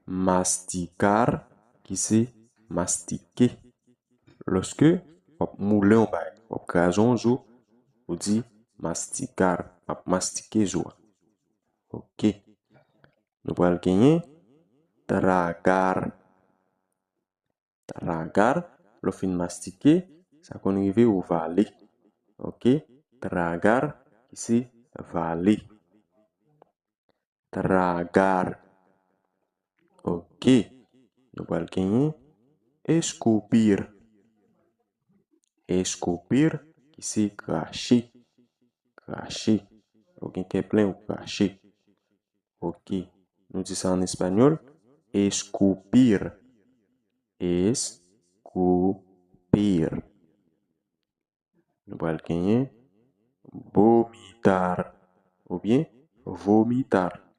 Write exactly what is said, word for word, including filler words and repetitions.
Masticar, ki se mastike. Lòske w ap moule yon bagay, w ap kraze yon zo, ou di masticar, m ap mastike zo a. Ok. Nou pral genyen tragar. Tragar, lè w fin mastike, sa konn rive ou vale. Ok? Tragar, ki se vale. Tragar. Ok. Nou pral genyen escupir. Escupir, ki se krache. Krache. Ou gen kè plen, ou krache. Ok. Nou di sa an espanyòl, escupir. Escupir. Nou pral genyen vomitar oubyen vomitar.